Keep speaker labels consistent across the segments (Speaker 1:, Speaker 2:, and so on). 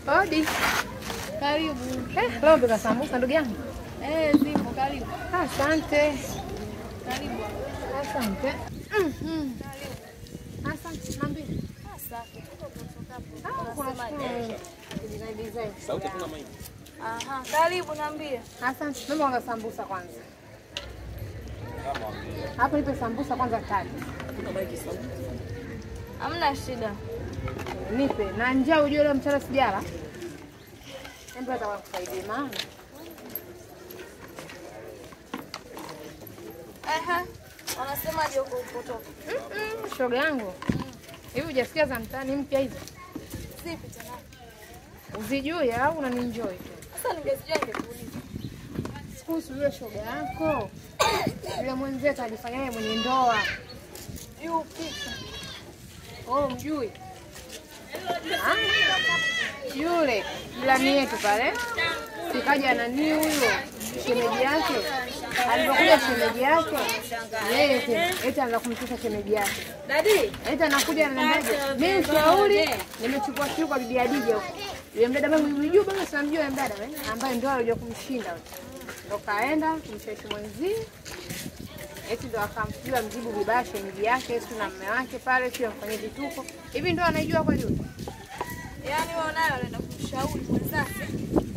Speaker 1: Hodi.
Speaker 2: Karibu.
Speaker 1: Leo mpika sambusa ndugu yangu.
Speaker 2: Zipo karibu.
Speaker 1: Asante.
Speaker 2: Karibu.
Speaker 1: Asante. Asante. Nambi.
Speaker 2: Safi. Tuko kutoka hapo.
Speaker 1: Kuna design.
Speaker 3: Sauti kuna maini.
Speaker 2: Aha, karibu niambie.
Speaker 1: Asante. Naomba kwanza sambusa kwanza. Hapo nipe sambusa kwanza tatu.
Speaker 3: Kuna maiki sauti.
Speaker 2: Hamna shida.
Speaker 1: Nipe. Na njaa ujue leo mchana sijala. Hebu hata wakusaidie maana.
Speaker 2: Aha. Wanasemaje huko upotoka?
Speaker 1: Shoga yangu. Hivi hujasikia za mtaani mpya hizo?
Speaker 2: Zipi tena?
Speaker 1: Uzijui au unanienjoy tu?
Speaker 2: Sasa ningezijua ningekuuliza.
Speaker 1: Sikuhusu yule shoga yako. Yule mwenzetu alifanyaye mwenye ndoa.
Speaker 2: Yupi?
Speaker 1: Oh, mjui. Yule jirani yetu pale. Sikaja nani huyo? Shemeji yake. Alipokuja shemeji yake, yeye eti anaanza kumtisha shemeji yake.
Speaker 2: Dadi,
Speaker 1: eti anakuja ananiambia, "Mimi shauri nimechukua siku kwa bibi Hadija huko." Yule mdada mimi unijua bwana, simjui yule mdada ambaye ndio alikuja kumshinda. Ndo kaenda kumshawishi mwenzi. Eti ndo akamjua mjibu vibaya shemeji yake, si na mume wake pale, si amfanyie vituko. Hivi ndo anajua kweli huyo?
Speaker 2: Yaani wewe nayo anaenda kumshauri mwenzake.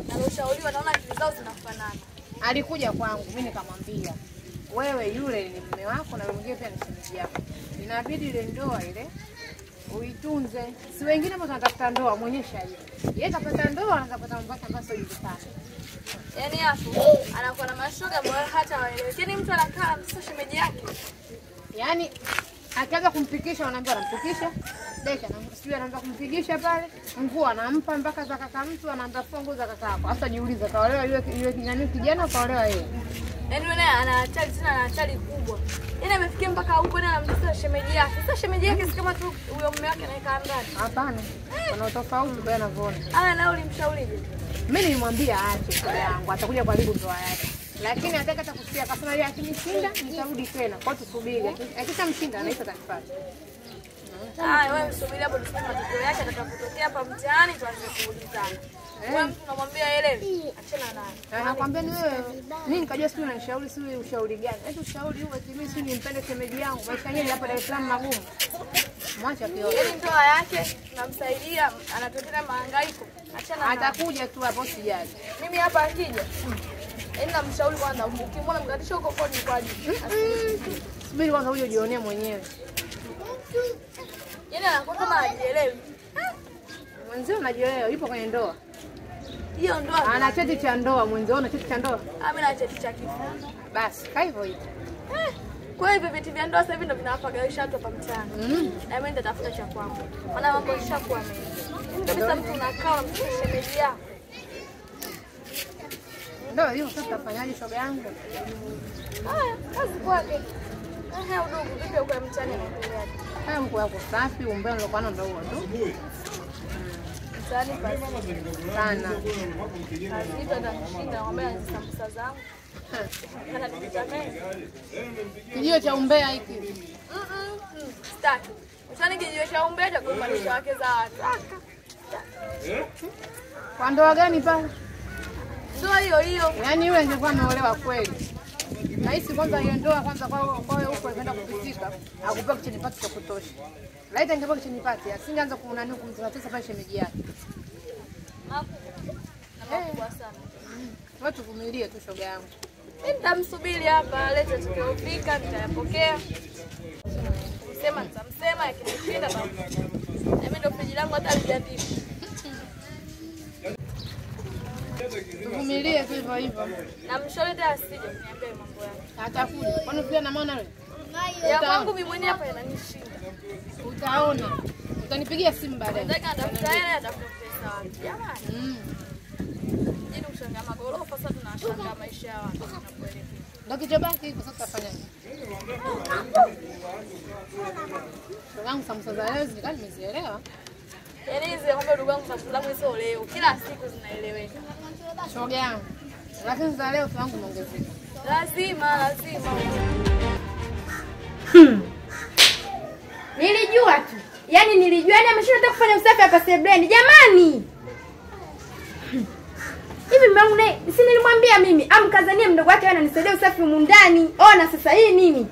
Speaker 2: Na aloshauriwa naona akili zao zinafanana.
Speaker 1: Alikuja kwangu mimi nikamwambia, wewe yule ni mume wako na mwingine pia ni shemeji yako. Inabidi ile ndoa ile uitunze. Si wengine ambao wanatafuta ndoa muonyesha hiyo. Yeye kapata ndoa anapata mambo yake ambayo sio julikana.
Speaker 2: Yaani hapo anakuwa na mashoga ambayo hata waeleweki. Yaani mtu anakaa msio shemeji yake.
Speaker 1: Yaani akaanza kumpikisha wanaambia anampikisha. Deka na sijui anaanza kumpigisha pale, nguo anampa mpaka za kaka mtu anaanza fungu za kaka yako. Sasa jiulize kaolewa yule yule nani kijana kaolewa yeye.
Speaker 2: Yaani yule ana hatari tena, ana hatari kubwa. Yaani amefikia mpaka huko na anamtesa shemeji yake. Sasa shemeji yake si kama tu huyo mume wake anayekaa ndani.
Speaker 1: Hapana. Kuna tofauti kwa anavyoona.
Speaker 2: Ah, na ulimshaurije?
Speaker 1: Mimi nilimwambia aache shoga yangu, atakuja kuharibu ndoa yake. Lakini hataka hata kusikia, akasema yeye akinishinda nitarudi tena. Kwa hiyo tusubiri. Akishamshinda anaita atanipata.
Speaker 2: Ah, wewe msubiri hapo tusikie matokeo yake atakapotokea hapa mtaani tuanze kuulizana. Wewe mtu unamwambia elewi, achana naye.
Speaker 1: Anakuambia ni wewe. Mimi nikajua sio unanishauri, sio ushauri gani? Eti ushauri huo eti mimi si nimpende shemeji yangu. Maisha yenyewe hapa Dar es Salaam magumu. Mwacha pia.
Speaker 2: Yaani ndoa yake tunamsaidia, anatokea mahangaiko. Achana naye.
Speaker 1: Atakuja tu hapo sijali.
Speaker 2: Mimi hapa akija. Yaani namshauri kwanza ukimwona mkatisha huko kodi kwa ajili.
Speaker 1: Subiri kwanza uje ujionee mwenyewe.
Speaker 2: Yaani anakuwa kama hajielewi.
Speaker 1: Mwenzio anajielewa, yupo kwenye ndoa.
Speaker 2: Hiyo ndoa.
Speaker 1: Ana cheti cha ndoa mwenzio, ana cheti cha ndoa.
Speaker 2: Ah, mimi na cheti cha kifo.
Speaker 1: Basi, kaa hivyo hivyo.
Speaker 2: Kwa hivyo vyeti vya ndoa sasa hivi ndio vinawapagawisha watu hapa mtaani. Na mimi nitatafuta cha kwangu. Maana mambo yashakuwa mengi. Kabisa mtu unakaa unamtisha shemeji yako.
Speaker 1: Ndio hiyo sasa tutafanyaje shoga yangu?
Speaker 2: Haya, kazi kwake. Aha, udugu vipi huko mtaani unaendeleaje?
Speaker 1: Haya, mko yako safi, umbea ndio kwa ndio huo tu.
Speaker 2: Mtaani basi
Speaker 1: sana.
Speaker 2: Azito atashinda ngombe sambusa zangu. Kana nikitamani.
Speaker 1: Kijio cha umbea hiki.
Speaker 2: Sitaki. Mtaani kijio cha umbea cha kupanisha wake za watu.
Speaker 1: Kwa ndoa gani pale?
Speaker 2: Ndoa hiyo hiyo.
Speaker 1: Yaani yule angekuwa ameolewa kweli. Nahisi kwanza hiyo ndoa kwanza kwa wewe huko ilienda kupitika, akupa kitchen cha kutosha. Laita ingekuwa kitchen party, asingeanza kumnani kumzingatia pale shemeji yake.
Speaker 2: Makubwa. Na makubwa sana.
Speaker 1: Wewe tuvumilie tu shoga yangu.
Speaker 2: Mimi nitamsubiri hapa alete tukiofika nitayapokea. Kumsema nitamsema akinishinda basi. Mimi ndio friji langu hata halijaandikwa.
Speaker 1: Tuvumilie tu hivyo hivyo.
Speaker 2: Na mshauri hata asije kuniambia mambo yake.
Speaker 1: Atakuja. Kwani pia na maana wewe?
Speaker 2: Ya kwangu mimi mwenyewe hapa inanishinda.
Speaker 1: Utaona. Utanipigia simu baadaye.
Speaker 2: Nataka atafuta hela atafuta pesa wapi? Jamani. Jini kushangaa magorofa sasa tunashangaa maisha ya watu tunapoelekea.
Speaker 1: Ndio kichobaki hiko sasa tutafanyaje? Shogangu sambusa za leo zilikuwa nimezielewa.
Speaker 2: Yaani hizi ngombe ndugu yangu sambusa zangu hizo leo kila siku zinaeleweka.
Speaker 1: Shoga yangu. Lakini za leo wangu muongezeka.
Speaker 2: Lazima, lazima.
Speaker 4: Nilijua tu. Yaani nilijua yani ameshinda hata kufanya usafi hapa sebleni. Jamani. Hivi mume wangu naye si nilimwambia mimi amkazanie mdogo wake ananisaidia usafi humu ndani. Ona sasa hii nini?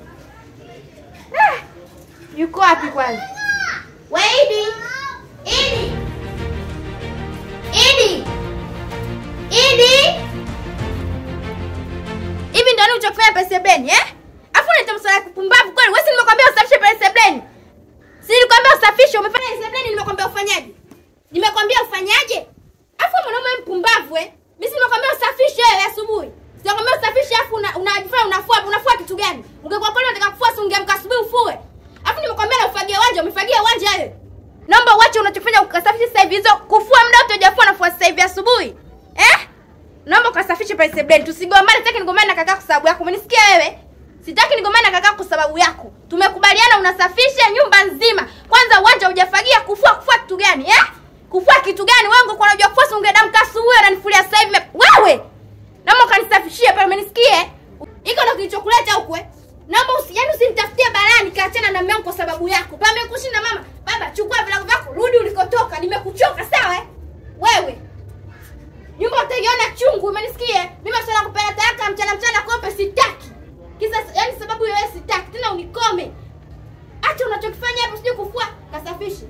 Speaker 4: Yuko wapi kwanza? Waidi. Idi. Idi. Idi. Hivi ndio ulichofanya pale sebleni eh? Afu unaita msala ya kupumbavu kweli? Wewe si nimekwambia usafishe pale sebleni? Si nilikwambia usafishe, umefanya sebleni, nimekwambia ufanyaje? Nimekwambia ufanyaje? Afu mwanaume mpumbavu eh? Mimi si nimekwambia usafishe wewe asubuhi. Sikwambia usafishe afu unajifanya unafua, unafua kitu gani? Ungekuwa kweli unataka kufua si ungeamka asubuhi ufue. Afu nimekwambia na ufagie uwanja, umefagia uwanja wewe. Naomba uache unachofanya ukasafishe sasa hivi hizo kufua muda wote hujafua nafua sasa hivi asubuhi. Eh? Naomba ukasafishe pale sebleni. Tusigombane, sitaki nigombane na kaka kwa sababu yako. Umenisikia wewe? Sitaki nigombane na kaka kwa sababu yako. Tumekubaliana unasafisha nyumba nzima. Kwanza uwanja hujafagia, kufua kufua kitu gani eh? Kufua kitu gani? Wewe ungekuwa unajua kufua si ungedamka asubuhi unanifulia sasa hivi. Wewe! Naomba ukanisafishie pale, umenisikia? Iko ndo kilichokuleta huko eh? Naomba yaani usinitafutie balaa nikaachana na mume wangu kwa sababu yako. Pamekushinda mama. Baba chukua vilago vyako rudi ulikotoka. Nimekuchoka sawa eh? Wewe. Nyumba utaiona chungu, umenisikia? Mimi masuala kupenda talaka mchana mchana kope sitaki. Kisa yaani sababu wewe sitaki tena unikome. Acha unachokifanya hapo sijui kufua, kasafishe.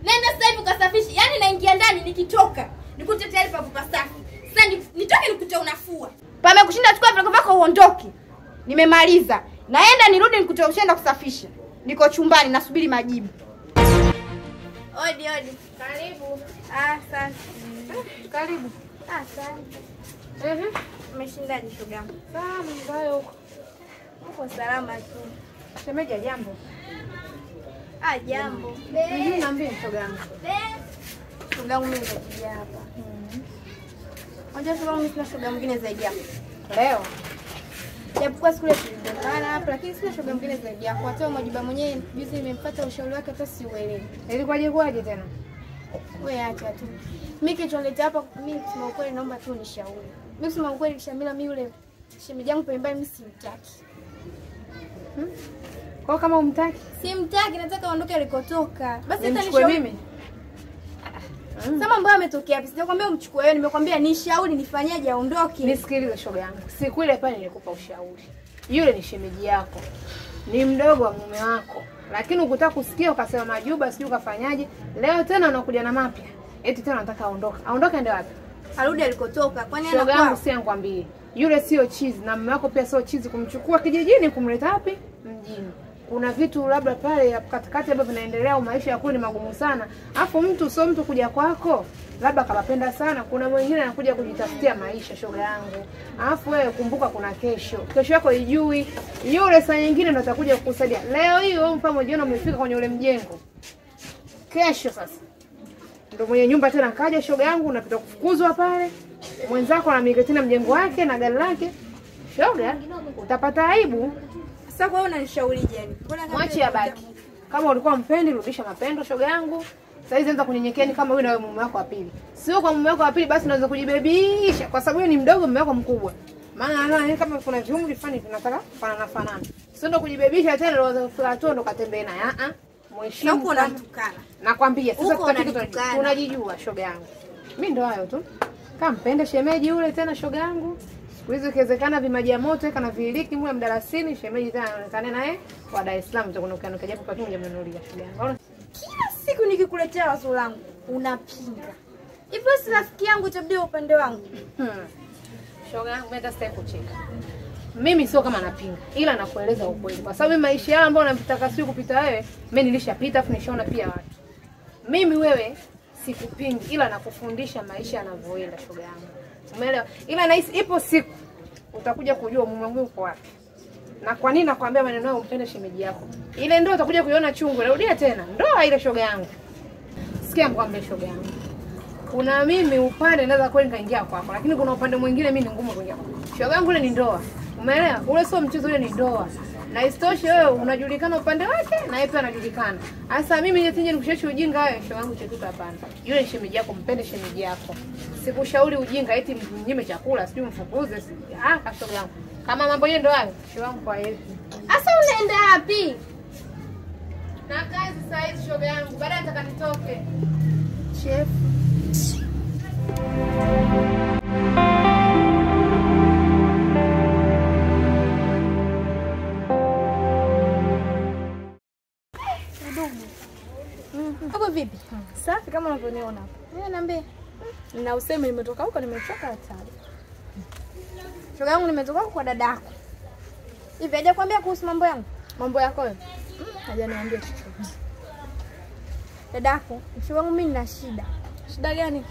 Speaker 4: Nenda sasa hivi ukasafishe. Yaani naingia ndani nikitoka nikute tayari papo pasafi. Sasa nitoke nikute unafua. Pamekushinda chukua vilago vyako uondoke. Nimemaliza. Naenda nirudi nikute ushaenda kusafisha. Niko chumbani nasubiri majibu. Odi odi.
Speaker 1: Karibu.
Speaker 4: Asante.
Speaker 1: Karibu.
Speaker 4: Asante. Umeshindaje shoga yangu?
Speaker 1: Salama mbaya huko.
Speaker 4: Uko salama tu.
Speaker 1: Shemeji jambo.
Speaker 4: Jambo.
Speaker 1: Niambie shoga yangu.
Speaker 4: Shoga yangu mimi nitakuja hapa. Unajua shoga yangu mimi sina shoga mwingine zaidi yako.
Speaker 1: Leo.
Speaker 4: Japokuwa siku ile tuligombana hapa lakini sina shoga mwingine zaidi yako. Hata Majuba mwenyewe juzi nimempata ushauri wake hata siuelewi.
Speaker 1: Ilikuwaje kwaje tena?
Speaker 4: Wewe acha tu. Mimi kilichonileta hapa mimi kusema ukweli naomba tu nishauri. Mimi kusema ukweli Shamila mimi yule shemeji yangu pembeni mimi simtaki.
Speaker 1: Kwa kama umtaki?
Speaker 4: Simtaki, nataka aondoke alikotoka. Basi hata
Speaker 1: nishauri mimi.
Speaker 4: Sasa mambo yametokea wapi? Sijakwambia umchukue wewe, nimekwambia nishauri nifanyaje aondoke.
Speaker 1: Nisikilize shoga yangu. Siku ile pale nilikupa ushauri. Yule ni shemeji yako. Ni mdogo wa mume wako. Lakini ukitaka kusikia ukasema Majuba sijui ukafanyaje. Leo tena unakuja na mapya. Eti tena nataka aondoke. Aondoke aende wapi?
Speaker 4: Arudi alikotoka. Kwani anakuwa?
Speaker 1: Shoga yangu si nikwambie. Yule sio chizi na mume wako pia sio chizi kumchukua kijijini kumleta wapi? Mjini. Kuna vitu labda pale katikati labda vinaendelea au maisha yako ni magumu sana. Alafu mtu sio mtu kuja kwako labda kapapenda sana. Kuna mwingine anakuja kujitafutia maisha shoga yangu. Alafu wewe kumbuka kuna kesho. Kesho yako ijui. Yule saa nyingine ndo atakuja kukusaidia. Leo hii wewe mfano jiona umefika kwenye ule mjengo. Kesho sasa ndo mwenye nyumba tena kaja shoga yangu unapita kufukuzwa pale. Mwenzako anamiliki tena mjengo wake na gari lake. Shoga utapata aibu.
Speaker 4: Sasa kwa wewe unanishauri je? Mbona
Speaker 1: mwache abaki? Kama ulikuwa mpendi rudisha mapendo shoga yangu. Sasa hizi anza kunyenyekeani kama wewe na wewe mume wako wa pili. Sio kwa mume wako wa pili basi unaweza kujibebisha kwa sababu ni mdogo mume wako mkubwa. Maana anaona kama kuna viumri fulani vinataka fanana fanana. Sio ndo kujibebisha tena unaweza kufika tu ndo katembee naye. Mheshimu.
Speaker 4: Huko unanitukana.
Speaker 1: Nakwambia sasa tunajijua shoga yangu. Mimi ndo hayo tu. Kama mpende shemeji yule tena shoga yangu. Siku hizo ikiwezekana vimaji ya moto weka na viliki mwe mdalasini shemeji tena anaonekana naye kwa Dar es Salaam utakunuka nuka japo perfume hujamnunulia shoga yangu.
Speaker 4: Kila siku nikikuletea wazo langu unapinga. Hivyo si rafiki yangu itabidi upande wangu.
Speaker 1: Shoga yangu mimi hata sitaki kucheka. Mimi sio kama napinga ila nakueleza ukweli. Kwa sababu maisha yangu ambayo unapitaka sio kupita wewe, mimi nilishapita afu nishaona pia watu. Mimi wewe sikupingi ila nakufundisha maisha yanavyoenda shoga yangu. Umeelewa? Ila nahisi ipo siku utakuja kujua mume wangu yuko wapi. Na kwa nini nakwambia maneno hayo umpende shemeji yako? Ile ndoa utakuja kuiona chungu. Narudia tena. Ndoa ile shoga yangu. Sikia nikwambie shoga yangu. Kuna mimi upande naweza kweli nikaingia kwako, lakini kuna upande mwingine mimi ni ngumu kuingia kwako. Shoga yangu ile ni ndoa. Umeelewa? Ule sio mchezo, ule ni ndoa. Na isitoshe wewe unajulikana upande wake na yeye pia anajulikana. Sasa mimi nje nikushauri ujinga wewe, shoga yangu chetuka hapana. Yule shemeji yako mpende shemeji yako. Sikushauri ujinga eti mnyime chakula, sijui mfukuze. Shoga yangu. Kama mambo yenu ndo hayo, shoga yangu kwa yeye.
Speaker 4: Sasa unaenda wapi?
Speaker 1: Na kazi sasa hizi shoga yangu, baadaye nataka nitoke.
Speaker 4: Chef. Ndugu. Hapo vipi?
Speaker 2: Safi kama unavyoniona hapa.
Speaker 4: Wewe niambie.
Speaker 2: Na useme nimetoka huko nimechoka hatari.
Speaker 4: Shoga yangu nimetoka kwa dadako. Hivi hajakwambia kuhusu mambo yangu?
Speaker 2: Mambo yako wewe? Hajaniambia chochote.
Speaker 4: Dadako, shoga yangu mimi nina shida.
Speaker 2: Shida gani?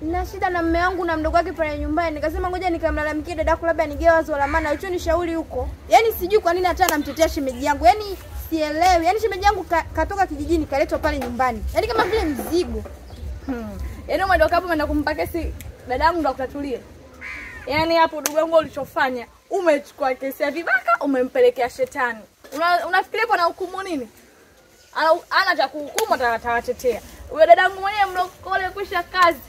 Speaker 4: Nina shida na mume wangu na mdogo wake pale nyumbani. Nikasema ngoja nikamlalamikie dadako labda nigee wazo la maana alichonishauri huko. Yaani sijui kwa nini hata anamtetea shemeji yangu. Yaani sielewi. Yaani shemeji yangu katoka kijijini kaletwa pale nyumbani. Yaani kama vile mzigo.
Speaker 2: Yaani umetoka hapo umeenda kumpa kesi dadangu ndo akutatulie. Yaani hapo ndugu yangu ulichofanya, umechukua kesi ya vibaka umempelekea shetani. Unafikiria hapo na hukumu nini? Ana cha kuhukumu atawatetea. Huyo dadangu mwenyewe mlokole kwisha kazi.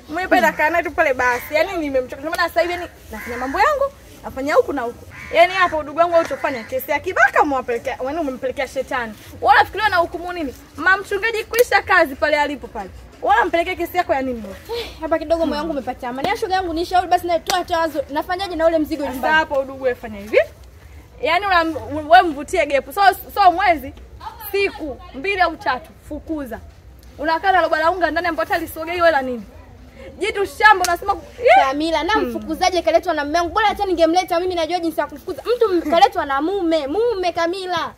Speaker 2: Mimi kaa naye tu pale basi. Yaani nimemchoka. Maana sasa hivi yani nafanya mambo yangu, nafanya huku na huku. Yaani hapo ndugu yangu ulichofanya kesi ya kibaka umewapelekea, yaani umempelekea shetani. Wewe unafikiria na hukumu nini? Mama mchungaji kwisha kazi pale alipo pale. Wala mpeleke kesi yako ya nini?
Speaker 4: Hapa kidogo moyo wangu umepata amani. Ya shoga yangu nishauri basi naye toa wazo. Nafanyaje na ule mzigo nyumbani?
Speaker 2: Sasa hapo ndugu wewe fanya hivi. Yaani wewe mvutie gepu. So mwezi siku 2 au 3 fukuza. Unakaa na roba la unga ndani ambapo hata lisogei wala nini. Jitu shamba unasema
Speaker 4: Kamila na mfukuzaje kaletwa na mume wangu? Bora hata ningemleta mimi najua jinsi ya kumfukuza. Mtu kaletwa na mume, mume Kamila.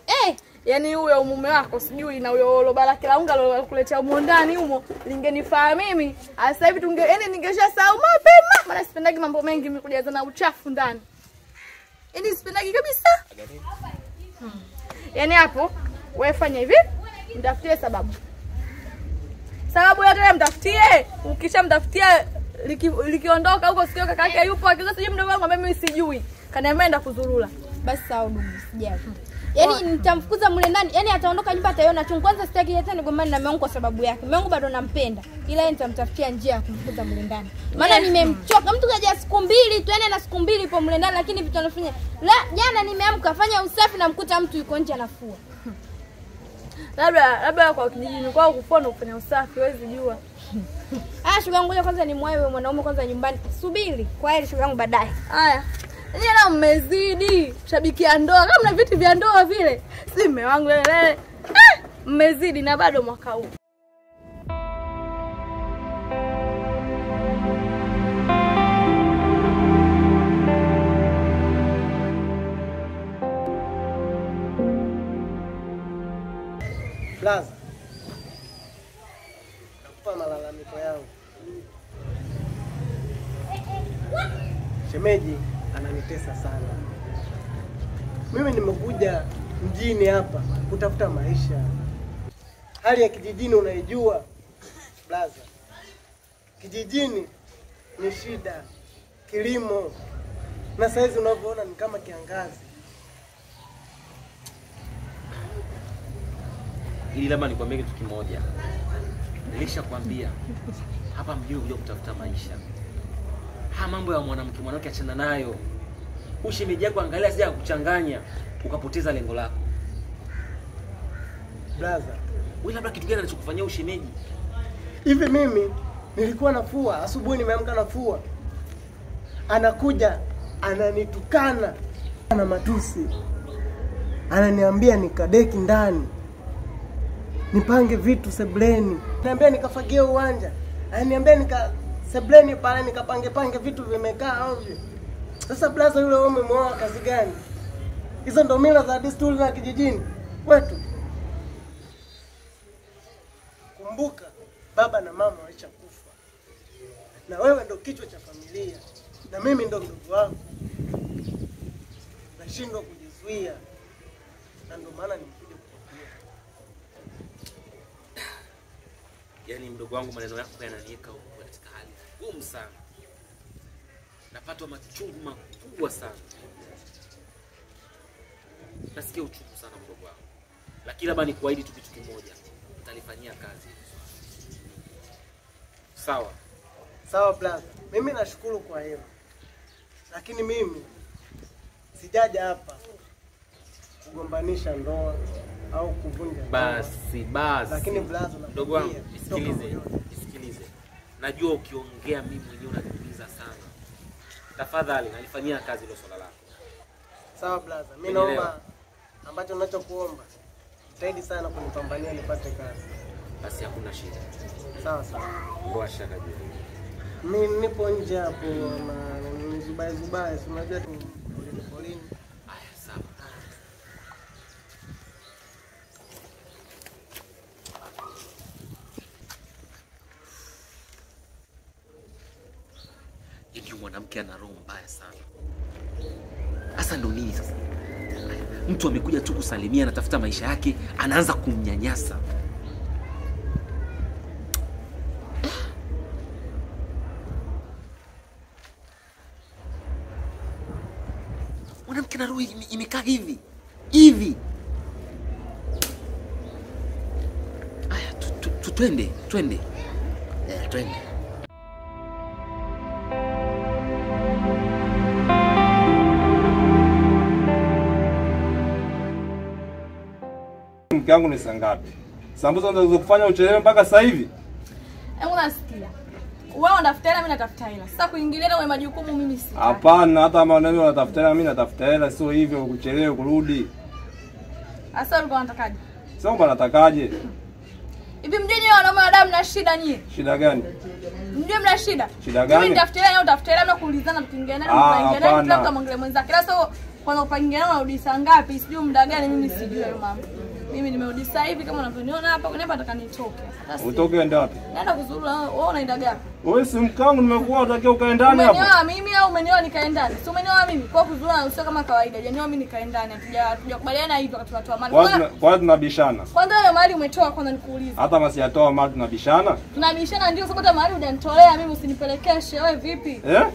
Speaker 2: Yaani huyo mume wako sijui na huyo roba lake la unga lokuletea humo ndani humo lingenifaa mimi. Sasa hivi tunge yaani ningeshasahau mapema. Maana sipendagi mambo mengi mimi kujazana uchafu ndani. Yaani sipendagi kabisa. Yaani hapo wewe fanya hivi, mtafutie sababu. Sababu yote mtafutie, ukishamtafutia likiondoka huko sikio kaka yake yupo akiza sijui mdogo wangu mimi sijui. Kaniambia enda kuzurura.
Speaker 4: Basi sawa ndugu sijali. Yaani nitamfukuza mle ndani, yaani ataondoka nyumba ataiona chungu. Kwanza sitaki hata nigombane na mume wangu kwa sababu yake. Mume wangu bado nampenda. Ila yeye nitamtafutia njia ya kumfukuza mle ndani. Maana nimemchoka. Mtu kaja siku 2 tu, yaani ana siku 2 ipo mle ndani lakini vitu anafanya. La, jana nimeamka fanya usafi na mkuta mtu yuko nje anafua.
Speaker 2: Labda kwa kijijini kwao kufua na kufanya usafi huwezi jua.
Speaker 4: Ah, shoga yangu ngoja kwanza nimwae wewe mwanaume kwanza nyumbani. Subiri. Kwa heri shoga yangu baadaye.
Speaker 2: Haya. Nyinyi na mmezidi shabikia ndoa kama mna vitu vya ndoa vile. Si mume wangu lele. Mmezidi na bado mwaka huu.
Speaker 5: Blaza, nakupa malalamiko yangu. Shemeji ananitesa sana. Mimi nimekuja mjini hapa kutafuta maisha. Hali ya kijijini unaijua Blaza. Kijijini ni shida, kilimo, na saizi unavyoona ni kama kiangazi.
Speaker 3: Ili labda nikwambie kitu kimoja. Nilishakwambia hapa mjini kuja kutafuta maisha. Ha, mambo ya mwanamke achana nayo. Ushemeji yako angalia sija kukuchanganya ukapoteza lengo lako.
Speaker 5: Blaza,
Speaker 3: wewe labda kitu gani anachokufanyia ushemeji?
Speaker 5: Hivi mimi nilikuwa nafua, asubuhi nimeamka nafua. Anakuja ananitukana na matusi. Ananiambia nikadeki ndani. Nipange vitu sebleni. Ananiambia nikafagie uwanja. Ananiambia nika sebleni pale nikapange pange vitu vimekaa ovyo. Sasa blaza, yule wewe umemuoa kazi gani? Hizo ndo mila za desturi na kijijini kwetu. Kumbuka baba na mama walishakufa. Na wewe ndo kichwa cha familia. Na mimi ndo ndugu wako. Nashindwa kujizuia. Na ndo maana nimekuja kukwambia.
Speaker 3: Yaani mdogo wangu maneno yako yananiweka katika hali ngumu sana. Napatwa machungu makubwa sana. Nasikia uchungu sana mdogo wangu. Lakini labda nikuahidi tu kitu kimoja. Nitalifanyia kazi. Sawa.
Speaker 5: Sawa blaza. Mimi nashukuru kwa hilo. Lakini mimi sijaja hapa kugombanisha ndoa au kuvunja ndoa.
Speaker 3: Basi basi.
Speaker 5: Lakini blaza,
Speaker 3: mdogo wangu, nisikilize. Nisikilize. Najua ukiongea mimi mwenyewe unaniumiza sana. Tafadhali nalifanyia kazi hilo swala lako.
Speaker 5: Sawa blaza. Mimi naomba ambacho ninachokuomba, Jitahidi sana kunipambania nipate kazi.
Speaker 3: Basi hakuna shida.
Speaker 5: Sawa sawa.
Speaker 3: Ngoa shaka juu.
Speaker 5: Mimi nipo nje hapo na nizubae zubae, si unajua tu polini.
Speaker 3: Aya sawa. Yaani mwanamke ana roho mbaya sana. Sasa ndo nini sasa? Mtu amekuja tu kusalimia, anatafuta maisha yake, anaanza kumnyanyasa. Mwanamke na roho imekaa hivi. Hivi. Aya, twende, twende. Twende.
Speaker 6: Mke wangu ni saa ngapi? Sambusa unaweza kufanya uchelewe mpaka sasa hivi?
Speaker 2: Hebu nasikia. Wewe unatafuta hela, mimi natafuta hela. Sasa kuingiliana kwenye majukumu mimi si.
Speaker 6: Hapana, hata kama wewe unatafuta hela, mimi natafuta hela, sio hivyo kuchelewe kurudi.
Speaker 2: Sasa ulikuwa unatakaje?
Speaker 6: Sasa mbona natakaje?
Speaker 2: Hivi mjue nyewe wanaume wa damu na shida nyie?
Speaker 6: Shida gani?
Speaker 2: Mjue mna shida?
Speaker 6: Shida gani?
Speaker 2: Mimi nitafuta hela, utafuta hela, mna kuulizana tukiingiana, tunaingiana, kila mtu amwangalie mwenzake. Sasa kwanza upangiana unarudi saa ngapi? Sijui muda gani, mimi sijui hayo mambo. Mimi nimerudi sasa hivi kama unavyoniona hapa, kuna hapa nataka nitoke.
Speaker 6: Utoke uende wapi?
Speaker 2: Naenda kuzuru. Wewe unaenda gapi?
Speaker 6: Wewe si mkangu nimekuwa unatakiwa ukae ndani hapo.
Speaker 2: Umenioa mimi au umenioa nikae ndani? Si umenioa mimi. Kwa kuzuru sio kama kawaida. Hujanioa mimi nikae ndani. Hatujakubaliana hivyo wakati tunatoa mali.
Speaker 6: Kwa nini tunabishana?
Speaker 2: Kwanza hiyo mali umetoa kwanza nikuulize.
Speaker 6: Hata kama sijatoa mali tunabishana?
Speaker 2: Tunabishana ndio sababu hata mali hujanitolea mimi usinipelekeshe. Wewe vipi?
Speaker 6: Eh?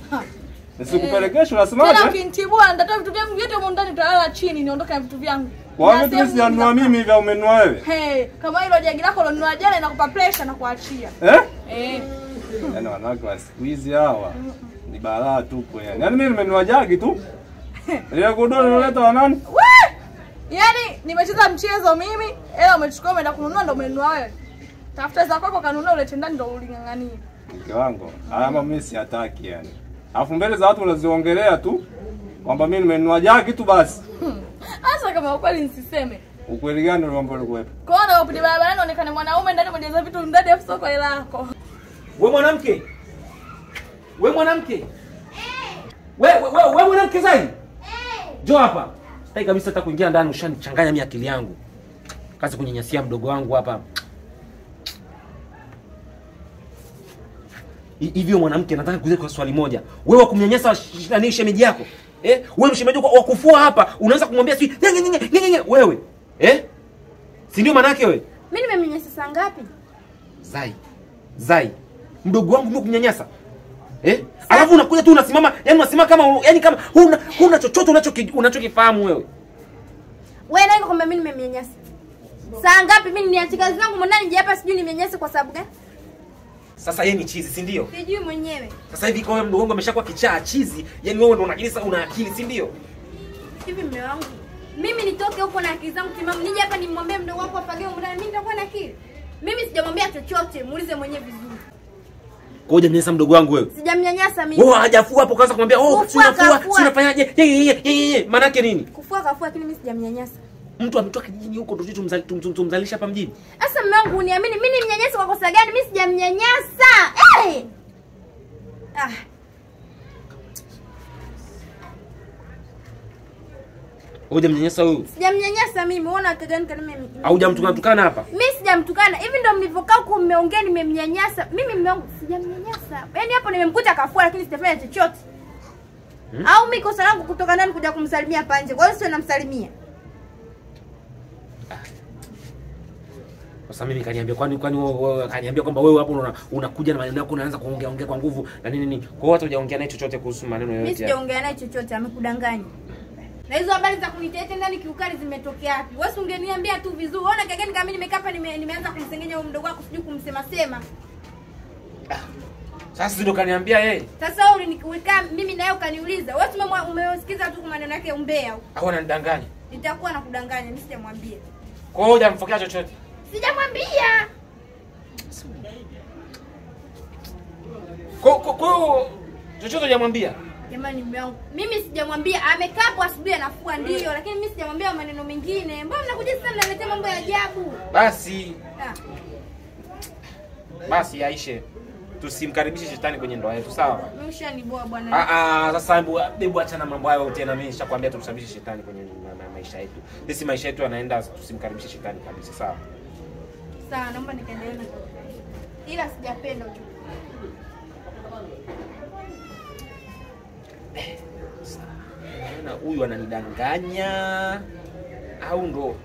Speaker 6: Nisikupelekeshe unasemaje?
Speaker 2: Tena ukinitibua nitatoa vitu vyangu vyote huko ndani, utalala chini niondoke na vitu vyangu.
Speaker 6: Kwa vitu sijanunua mimi hivi umenunua wewe?
Speaker 2: Hey, kama hilo jagi lako ulonunua jana inakupa pressure na kuachia.
Speaker 6: Eh?
Speaker 2: Eh.
Speaker 6: Yaani wanawake wa siku hizi hawa ni balaa tupo yani. Yaani mimi nimenunua jagi tu. Ile godoro unaleta wa nani?
Speaker 2: We! Yaani nimecheza mchezo mimi, hela umechukua umeenda kununua ndio umenunua wewe. Tafuta za kwako kanunua ulete ndani ndio uling'ang'anie.
Speaker 6: Mke wangu, haya mambo mimi siyataki yani. Alafu mbele za watu unaziongelea tu kwamba mimi nimenunua jagi tu basi.
Speaker 2: Hasa kama ukweli nisiseme.
Speaker 6: Ukweli gani ndio mambo yalikuwepo?
Speaker 2: Kwa hiyo upite barabarani unaonekana mwanaume ndani umejaza vitu ndani afu soko hela yako.
Speaker 3: Wewe mwanamke. Wewe mwanamke. Wewe mwanamke Zai. Njoo hapa. Sitaki kabisa hata kuingia ndani, ushanichanganya mimi akili yangu. Kazi kunyanyasia mdogo wangu hapa. Hivyo mwanamke, nataka kuuliza kwa swali moja. Wewe kumnyanyasa nani shemeji yako? Eh? Wewe mshemeji wa kufua hapa, unaanza kumwambia si nyenye nyenye nyenye wewe. Eh? Si ndio maana yake wewe?
Speaker 4: Mimi nimemnyanyasa saa ngapi?
Speaker 3: Zai. Zai. Mdogo wangu mimi kumnyanyasa. Eh? Alafu unakuja tu unasimama, yani unasimama kama yani kama huna chochote unachokifahamu wewe.
Speaker 4: Wewe nani kwamba mimi nimemnyanyasa? Saa ngapi mimi niache kazi zangu mwanani nje hapa sijui nimnyanyase kwa sababu gani?
Speaker 3: Sasa yeye ni chizi, si ndio?
Speaker 4: Sijui mwenyewe.
Speaker 3: Sasa hivi kwa wewe mdogo wangu ameshakuwa kichaa chizi, yani wewe ndio unakili sasa una akili, si ndio?
Speaker 4: Hivi mume wangu, mimi nitoke huko na akili zangu timamu, nije hapa nimwambie mdogo wako afagie huko ndani, mimi nitakuwa na akili? Mimi sijamwambia chochote, muulize mwenyewe vizuri.
Speaker 3: Kwa hiyo hujamnyanyasa mdogo wangu wewe?
Speaker 4: Sijamnyanyasa mimi.
Speaker 3: Wewe hajafua hapo kaanza kumwambia, "Oh, si unafua, si unafanyaje?" Yeye, maana yake nini?
Speaker 4: Kufua kafua, lakini mimi sijamnyanyasa.
Speaker 3: Mtu ametoka kijijini huko ndio tumzalisha hapa mjini.
Speaker 4: Sasa mume wangu uniamini, mimi nimnyanyasa kwa kosa gani? Mimi sijamnyanyasa. Eh! Ah.
Speaker 3: Hujamnyanyasa huyu?
Speaker 4: Sijamnyanyasa mimi. Unaona kaka gani mimi?
Speaker 3: Au hujamtukana hapa?
Speaker 4: Mimi sijamtukana. Hivi ndio mlivyokaa huko mmeongea nimemnyanyasa. Mimi mume wangu sijamnyanyasa. Yaani hapo nimemkuta kafua lakini sijafanya chochote. Au mimi kosa langu kutoka ndani kuja kumsalimia hapa nje. Kwa hiyo sio namsalimia.
Speaker 3: Sasa mimi kaniambia kwani kaniambia kwamba wewe hapo unakuja na maneno yako unaanza kuongea ongea kwa nguvu na nini nini. Kwa hiyo hata hujaongea naye chochote kuhusu maneno yoyote.
Speaker 4: Mimi sijaongea naye chochote, amekudanganya. Na hizo habari za kunitetea ndani kiukali zimetokea wapi? Wewe ungeniambia tu vizuri. Unaona kaka gani kama mimi nimekaa hapa nimeanza kumsengenya huyo mdogo wako sijui kumsema sema.
Speaker 3: Sasa ndio kaniambia yeye.
Speaker 4: Sasa wewe uliniweka mimi na yeye ukaniuliza. Wewe umesikiza tu maneno yake umbea huko.
Speaker 3: Au ananidanganya?
Speaker 4: Nitakuwa nakudanganya, mimi sijamwambia.
Speaker 3: Kwa hiyo hujamfokea chochote?
Speaker 4: Sijamwambia.
Speaker 3: Kwa chochote hujamwambia?
Speaker 4: Jamani mume wangu, mimi sijamwambia, amekaa hapo asubuhi anafua ndio, lakini mimi sijamwambia maneno mengine. Mbona mnakuja sasa mnaletea mambo ya ajabu?
Speaker 3: Basi,
Speaker 4: Ah,
Speaker 3: basi aishe. Tusimkaribishe shetani kwenye ndoa yetu, sawa?
Speaker 4: mimi ushaniboa bwana.
Speaker 3: Sasa hebu achana mambo hayo tena. Mimi nishakwambia tumsababishe shetani kwenye maisha yetu. Sisi maisha yetu yanaenda, tusimkaribishe shetani kabisa, sawa?
Speaker 4: Sawa, naomba nikaendelee na. Ila sijapenda ucho.
Speaker 3: Naona huyu ananidanganya au ndo